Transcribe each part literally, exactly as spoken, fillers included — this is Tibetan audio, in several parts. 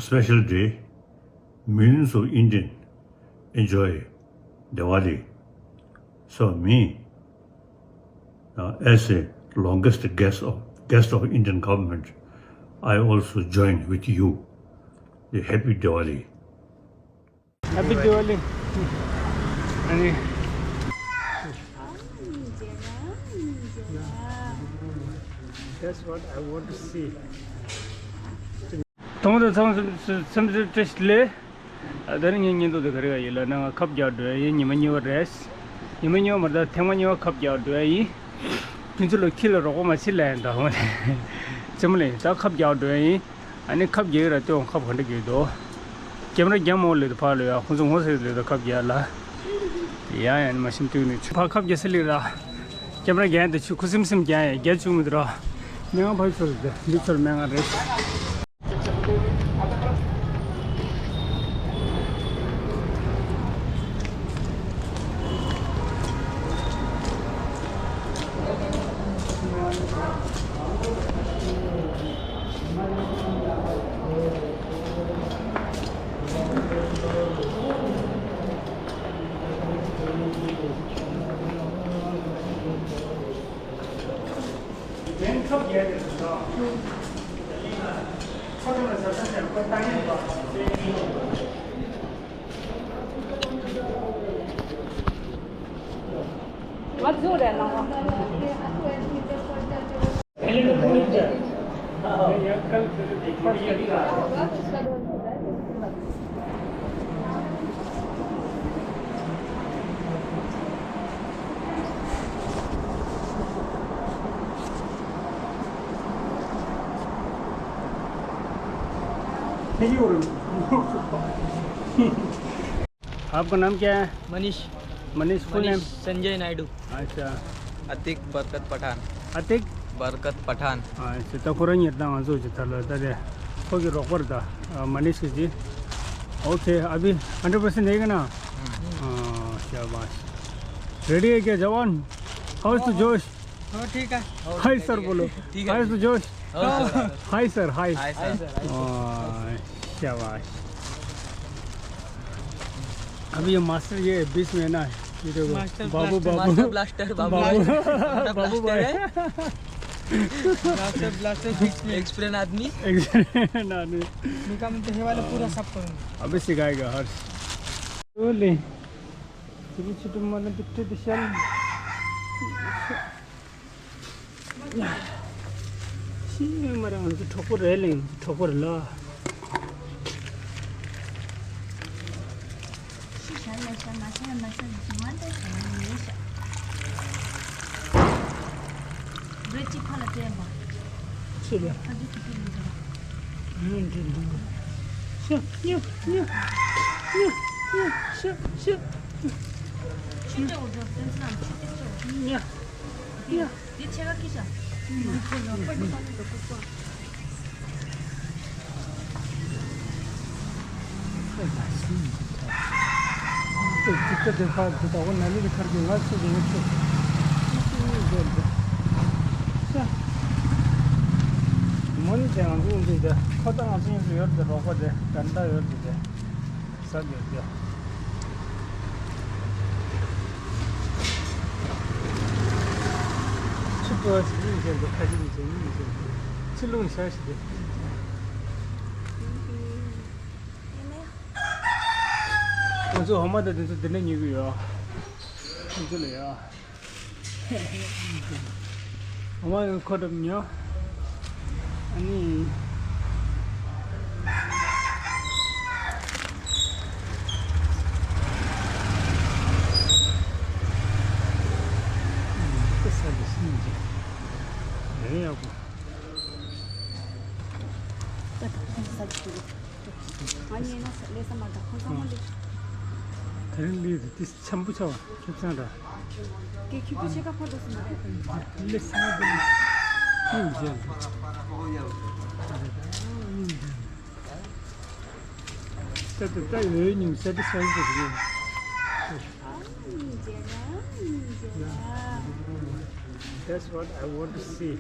special day, millions of Indians enjoy Diwali. So me, uh, as a longest guest of, guest of Indian government, I also join with you the happy Diwali. Happy Diwali. Ani. That's what I want to see. ཐོག་མར་ཚང་མ་སེམས་སེམས་བསོད་བཀྲ་ཤིས་བདེ་ལེགས། ཨ་ད་ནི་ངའི་བརྙན་ཐུང་དེ་ག་རེ་ག་ཡིན་ལབ་ན། ང་ཁབ་རྒྱག་འགྲོ་ཡ་ཡིན། ཉི་མ་གཉིས་པ་རེད། ཉི་མ་གཉིས་པ་མ་རེད་ད། ཐེངས་མ་གཉིས་པ་ཁབ་རྒྱག་འགྲོ་ཡ་ཡིན། ཕན་ཚུན་ལ་ཁྱི་ལ་རོགས་པ་མ་བྱེད་ལབ་ཡིན་ད། འོ་ནི་རྩེད་མོ་ལེན་ད་ཁབ་རྒྱག་འགྲོ་ཡ་ཡིན། ཨ་ནི་ཁབ་རྒྱག་གི་ར་སྟོན། ཁབ་ག་འདྲ་རྒྱག་གི་འདུག་ཀེམ་ར་རྒྱག་མ་འོང་ལེ་དུ་ཕར་ལོས་ཡ། ཁོང་ཚོ་ངོ་ཤེས་ལེ་དུ་ཁབ་རྒྱག་ལ། ཡ་ཡ་ནི་མ་ཤེས་དུས་ནི་ཕར་ཁབ་རྒྱག་ས་ལེ་ར། ཀེམ་ར་རྒྱག་ཡ་དེ་ཆུ་ཁུ་སིམ་སིམ་རྒྱག་ཡ་རྒྱག་བཅུག་མི་འདུག་ར། མི་ང་ཕར་ཚུར་དེ་འདི་ཚུར་མེད་ང་རེད། आपका नाम क्या है? Manish. Manish, full name? Sanjay Naidu. अच्छा। अतिक बरकत पठान। अतिक? बरकत पठान। अच्छा, तो खुरा नहीं था, आंसू जो था, था दे। हो गया, रोक पर था, अ, मनीष जी। ओके, अभी हंड्रेड परसेंट रहेगा ना? हम्म। हाँ, शाबाश। रेडी है क्या जवान? हाउ इज द जोश? हाँ, ठीक है। हाय सर बोलो। ठीक है। हाय सर जोश। हाँ, सर। हाय सर, हाय। हाय, सर। वाह, शाबाश। अभी ये मास्टर, ये बीच में ना, ये देखो, मास्टर बाबू, ब्लास्टर। बाबू। मास्टर ब्लास्टर, बाबू बाबू। ब्लास्टर। बाबू ब्लास्टर भाई। है। ब्लास्टर, ब्लास्टर बीच में। एक्सप्रेन आदमी। एक्सप्रेन आदमी। निकाम तो ये वाला पूरा साफ करूंगा। अभी सिखाएगा हर्ष। बोले। ཁྱེད་ཚོ་ཆུ་དུམ་མ་ལ་འདི་སྤྲད་དེ་ཤར། ཤི་མ་རང་ང་ཚོ་གྲོགས་པོ་རེད་ལིང་། གྲོགས་པོ་རེད་ལ། ཤི་ཤར་ལ་ཤར་མ་ཤར་མ་ཤར་ཇི་མ་འདྲ་ཞིག་ཡིན་ཤག་བྲེ་གཅིག་ཕར་ལ་སྤྲད་པ། ཆེ་ལ། ཕ་དུ་ཐུག་གི་མི་འདུག་ཉོན་འདྲེ་འདུག་ཤ་ཉོ་ཉོ་ཉོ་ཉོ་ཤ་ཤ། ཆུ་སྤྲད་འོ་འགྲོ་བསྟན་སྲིད་ལམ་ཆུ་སྤྲད་ཆོག་ཉ་ཉ། འདི་ཆེ་ག་ཀི་ཤ། མོ་ནི་དེ་ང་ཚོ་འདི་དེ་ཁོ་ད་ང་ཚོ་ཡོད་དེ་རོགས་པ་དེ་གན་ད་ཡོད་དེ་དེ། ཟ་དགོས་རྒྱུ། ཆུ་བྲོ་བ་ཞིག་ཡིན་བཞིན་དུ་ཁ་ཞིག་ཡིན་བཞིན་ཡིན་བཞིན་དུ་ཆུ་ལུང་ཤར་ཞིག་རེད། ང་ཚོ་འོ་མ་དང་དེ་ཚོ་འདི་ནས་ཉོ་གི་ཡོད། ཁོང་ཚོ་ལ་ཡོད། འོ་མ་ཡང་ཁོ་འགྲོ་མྱོང་། ཨ་ནི། ཁོ་ས་གི་སྙིང་རྗེ། ཡང་ཡག་པོ། ད་ད་ཁོང་ས་གི་ཨ་ནི་ཡིན་ན་ལས་ས་མ་ད་ཁོང་ཚང་མ་ལས། དེ་རིང་ལས་དེ་ཏི་འཆམ་པོ་ཆགས་པ་ཁེ་བཟང་འདྲ། ཀེ་ཁྱི་དུ་ཆེ་ཁ་ཕར་འགྲོ་སོང་རེད། ལས་ས་མ་དེ་ལས་སྙིང་རྗེ་འདྲ། སྙིང་རྗེ་འདྲ། ད་ད་ད་ཡོད་ཉིན་སེ་ཏི་སེ་ཏི་རེད། That's what I want to see.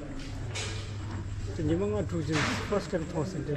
ཉི་མ་ལྔ་དྲུག་ཅིག་first time མཐོང་ཟིན་ཏེ།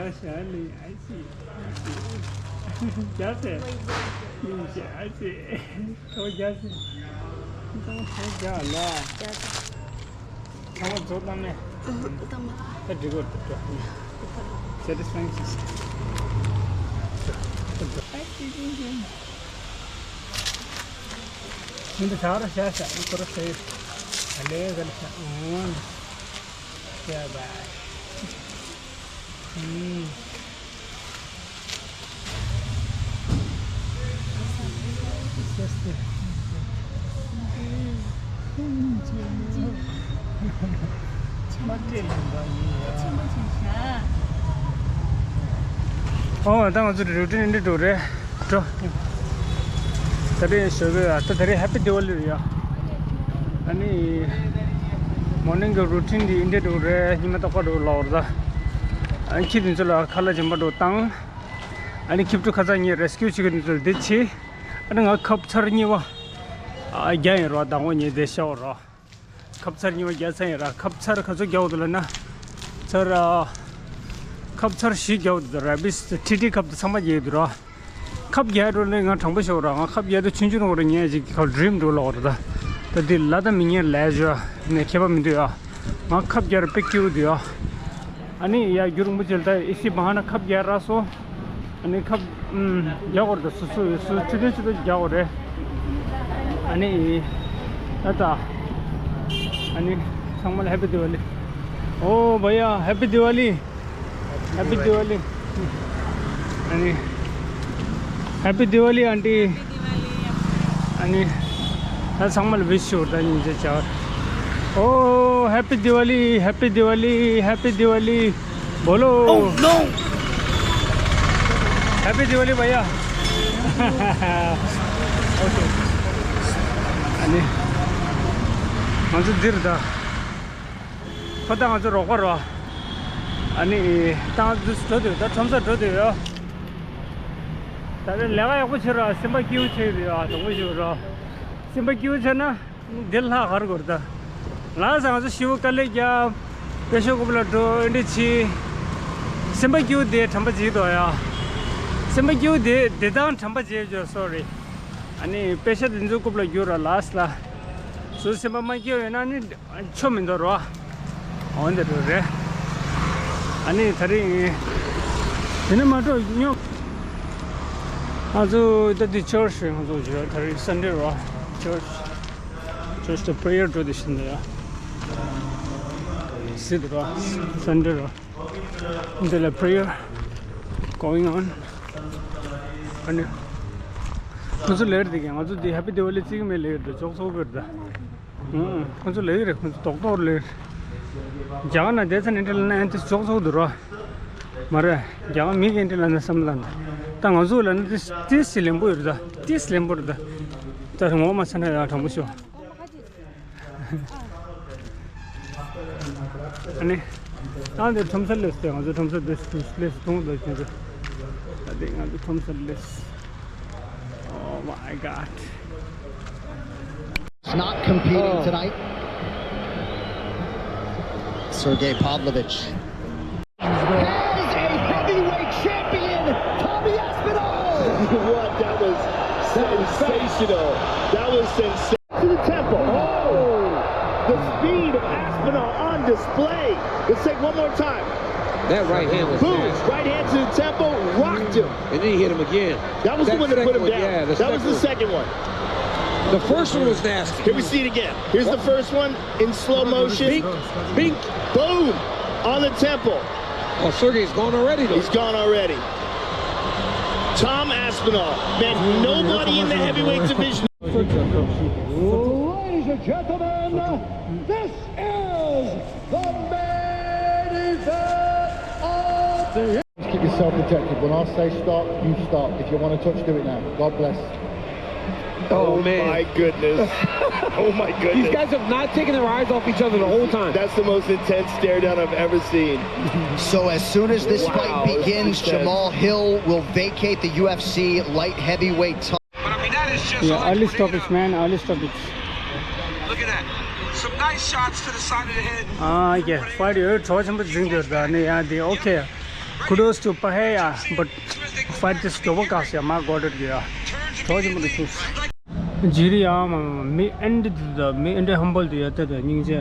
རྒྱག་ཤག་ལེ། ཨ་ཙི། རྒྱག་ཟེར། ཨ་ཙི། ཁོ་རྒྱག་ཟེར། ཁོ་རྒྱག་ལ། རྒྱག་ཟེར། ཚང་མ་བཟོ་བཏང་ནས། ཨ་ཧ། བཏང་མ་ཐུབ། ད་འགྲིག་གོ། ད་འགྲོ། སེ་ཊི་སི་ཕེག་ཤན་ཞིག། ཨ་ཙི་ཙི་ཙི། ཁྱིམ་དུ་ཆགས་རོགས་བྱ་ཤག་ཁོ་ར་ཟེར། ཨ་ལེ་ག་ལེ་ཤག་ཨོང་། ཤ་བ། ཨུམ། ཨོ། ད་ང་ཚོ་རུ་ཊིན་འདི་འགྲོ་རེད། འགྲོ། ད་རེས་ཞོགས་པའི། ད་ད་རེས་ཧེ་པི་ཌི་ཝ་ལི་རེད་ཡ། ཨ་ནི་མོར་ནིང་གི་རུ་ཊིན་འདི་འདི་འགྲོ་རེད། ཉི་མ་རྟག་པར་འགྲོ་ལོག་རེད་ད། ཨ་ནི་ཁྱི་དེ་ཚོ་ལ་ཁ་ལག་རྗེན་པ་འགྲོ་བཏང་། ཨ་ནི་ཁྱི་ཕྲུག་ཁ་ཚ་ངས་རེ་སི་ཀིའུ་བྱེད་མཁན་དེ་ཚོ་ལ་འདི་བྱེད། ཨ་ནི་ང་ཁབ་ཚར་གཉིས་པ་ཨ་རྒྱག་ཡིན་རོགས། ཟླ་ངོ་ཉིན་དེ་ཤོག་རོགས། ཁབ་ཚར་གཉིས་པ་རྒྱག་ཚར་ཡིན་ར། ཁབ་ཚར་ག་ཚོད་རྒྱག་འདུག་ལབ་ན། ཚར་ཨ། ཁབ་ཚར་བཞི་རྒྱག་འདུག་ར་བིས། ཁྲི་ཁྲི་ཁབ་དེ་ཚང་མ་རྒྱག་འདུག་ར། ཁབ་རྒྱག་འགྲོ་ལེ་ང་དྲང་པོ་ཤོད་ར། ང་ཁབ་རྒྱག་དུས་ཆུང་ཆུང་རང་རེད། ངས་ཅིག་ཁ་ཌི་རིམ་འགྲོ་ལོག་རེད་ད། ད་འདི་ལ་ད་མི་ངན་ལས་བྱོས་ནས་ཁྱད་པར་མི་འདུག་ཡ། ང་ཁབ་རྒྱག་ར་པེག་སྐྱིད་པོ་འདུག་ཡ། ཨ་ནི་ཡ་རྒྱུན་རིང་པོ་ཅིག་ལ་ད་ཨེ་སི་བྷ་ཧ་ན་ཁབ་རྒྱག་རག་སོང་། ཨ་ནི་ཁབ་ཨམ་རྒྱག་དགོས་རེད། ད་སོ་སོ་སོ་ཆུ་ཚོད་ཆུ་ཚོད་རྒྱག་དགོས་རེད། ཨ་ནི་ད་ད་ཨ་ནི་ཚང་མ་ལ་Happy Diwali། ཨོ་བྷ་ཡ་Happy Diwali། Happy Diwali། ཨ་ནི་Happy Diwali aunty། ཨ་ནི་ད་ཚང་མ་ལ་wish ཞུ་ད་སྙིང་རྗེ་ཆེ། Oh, Happy Diwali, Happy Diwali, Happy Diwali. Bolo. Oh no! Happy Diwali, bhaiya. Okay. ཨ་ནི་ང་ཚོ་འདིར་ད། ཁོ་ད་ང་ཚོ་རོགས་པ་རོ། ཨ་ནི་ད་ང་ཚོ་འགྲོ་དུས་ད་ཁྲོམ་སར་འགྲོ་དུས་ཡོ། ད་རེས་ལས་ཀ་ཡག་པོ་བྱེད་རོགས། སེམས་པ་སྐྱིད་པོ་བྱེད་ཡོད་ཡ། དང་པོ་ཞུ་རོགས། སེམས་པ་སྐྱིད་པོ་བྱས་ན་འདི་ལྷག་ག་རེ་དགོས་རེད་ད། ལགས་སོ། ང་ཚོ་ཞི་བོ་དཀའ་ལས་རྒྱབ། པེ་ཤ་རྐུབ་ལ་འགྲོ། ཨེ་འདྲ་བྱེད། སེམས་པ་སྐྱིད་པོ་བསྡད་དྲན་པ་བརྗེད་འདུག་ཡ། སེམས་པ་སྐྱིད་པོ་བསྡད་བསྡད་སྟངས་དྲན་པ་བརྗེད་བྱོས། སོ་རི། ཨ་ནི་པེ་ཤ་དེ་ཚོ་རྐུབ་ལ་བསྒྱུར་རོགས། ལགས་སོ་ལགས། སོ་སོ་སེམས་པ་མ་སྐྱིད་པ་ཡོད་ན་ནི་ཆོ་མི་འདུག་རོ། འོན་ཏེ་འགྲོ་རེད། ཨ་ནི་ད་རིང་དེ་ནས་མ་འགྲོ་སྙོག་ང་ཚོ་ད་འདི་church ང་ཚོ་བྱོས། ད་རིང་Sunday རོ། Church, church ད་prayer འགྲོ་དེ་བཞིན་དུ་ཡ། སྲིད་རོ། Sunday རོ། འདི་ལ་prayer going on། ཨ་ནི་ཁོ་ཚོ་ལེར་དེ་ག་ང་ཚོ་འདི་Happy Diwali རྩིས་མེད་ལེར་དུ་ཅོག་ཚོགས་བེར་ད། ཁོ་ཚོ་ལེར་རེད། ཁོ་ཚོ་རྡོག་རྡོག་ལེར། རྒྱ་གར་ན་དེ་ཚ་ནི་འདྲ་ལ་ན་ཨན་ཏི་ཅོག་ཚོགས་འདུག་རོ། མ་རེད། རྒྱ་གར་མི་གི་འདྲ་ལ་ན་བསམ་ལ་འདུག་ད་ང་ཚོ་ལ་ན་ཏིས་ཏིས་ལེན་པོ་ཡོད་རེད་ད། ཏིས་ལེན་པོ་རེད་ད། ད་ངོ་མ་ཚ་ན་ཡ་དྲང་པོ་ཤོག་ཨ་ནི། ཨ་འདི་ཁྲོམ་སར་སླེབས་ཏེ་ང་ཚོ་ཁྲོམ་སར་འདི་སླེབས་ཐོང་ལ་ཅན་ཚོ། ཨ་འདི་ང་ཚོ་ཁྲོམ་སར་སླེབས། Oh my God. It's not competing tonight. Sergei Pavlovich. Has a heavyweight champion, Tommy Aspinall! What? That was sensational. That was sensational. To the temple. Oh! The speed of Aspinall on display. Let's take one more time. That right hand was Boom! Nasty. Right hand to the temple, rocked him. And then he hit him again. That was the one that put him down. Yeah, that was the second one. The first one was nasty. Here we see it again. Here's the first one in slow motion. Bink, bink. Boom! On the temple. Oh, Sergey's gone already, though. He's gone already. Tom Aspinall. Man, nobody in the heavyweight division. Ladies and gentlemen, this is the main event of the Just keep yourself protected. When I say stop, you stop. If you want to touch, do it now. God bless. Oh, man. My goodness. Oh, my goodness. These guys have not taken their eyes off each other the whole time. That's the most intense stare down I've ever seen. So as soon as this fight begins, Jamal Hill will vacate the U F C light heavyweight title. But I mean, that is just Yeah, early stoppage, man. Early stoppage. Look at that. Some nice shots to the side of the head. Ah, yeah. Fight ཡོད་གྲོགས་ཆེན་པོ་འཛིང་དེར་ད་ནི་ཡ་དེ་okay. Kudos to Pahe, yeah, but fight this to work out, yeah, my God, yeah. གྲོགས་ཆེན་པོ་འདི་ཚོ། ཇི་རི་ཡ་མ་མི་ཨན་འདི་ད་མི་ཨན་འདི་humble དུ་ཡ་ད་ད་སྙིང་རྗེ།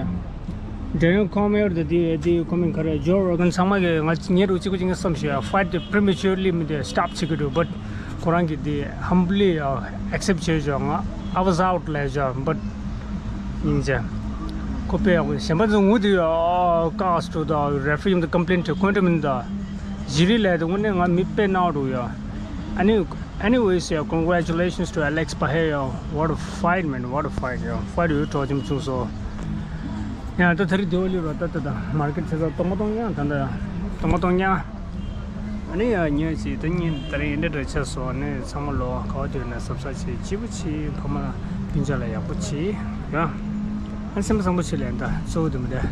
Daniel Cormier དེ་དེ་དེ་ཁོ་མིན་ཁ་རེ། Joe Rogan ཚང་མ་གི་ང་ཉེ་རུ་གཅིག་པ་གཅིག་ངའི་བསམ་ཞིག་fight དེ་prematurely མི་དེ་stop བྱེད་ཀྱི་འདུག but ཁོ་རང་གི་དེ་humbly accept བྱས་བྱས་ང་I was out ལས་བྱས་but སྙིང་རྗེ། ཁོ་དཔེ་ཡག་པོ་གཞན་པ་ཚོ་ངུ་དུས་ཀ་སྤྲོ་ད་referee ཡོང་དུ་complain བྱེད་ཁོ་འདྲ་མིན་ད། ཇི་རི་ལས་དེ་དངོས་གནས་ང་མི་དཔེ་ནག་འགྲོ་ཡ། ཨ་ནི། Anyways, yeah, congratulations to Alex Pahe, yeah. What a fight, man. What a fight, yeah. Fight ཡོད་གྲོགས་ཅིམ་ཆུང་སོ། ཡང་ད་དེ་རིང་དེ་བ་ལི་རོ་ད་ད་ད་མར་ཀེ་ཊི་ཆེ་ས་སྟོང་པ་སྟོང་ཡང་ད་ད་སྟོང་པ་སྟོང་ཡང་། ཨ་ནི་ཡ་ཉེ་ཞིག་ད་ཉིན་དེ་རིང་འདི་འདྲ་ཆེ་སོ་ནི་ཚང་མ་ལོ་ག་བ་དུས་ནས་གཟབ་གཟབ་བྱེད་སྐྱིད་པོ་བྱེད་ཕ་མ་སྤུན་མཆེད་ལ་ཡག་པོ་བྱེད་ཡ། ཨ་སེམས་པ་བཟང་པོ་བྱེད་ལས་ད་གཙོ་བོ་དེ་མི་འདྲ།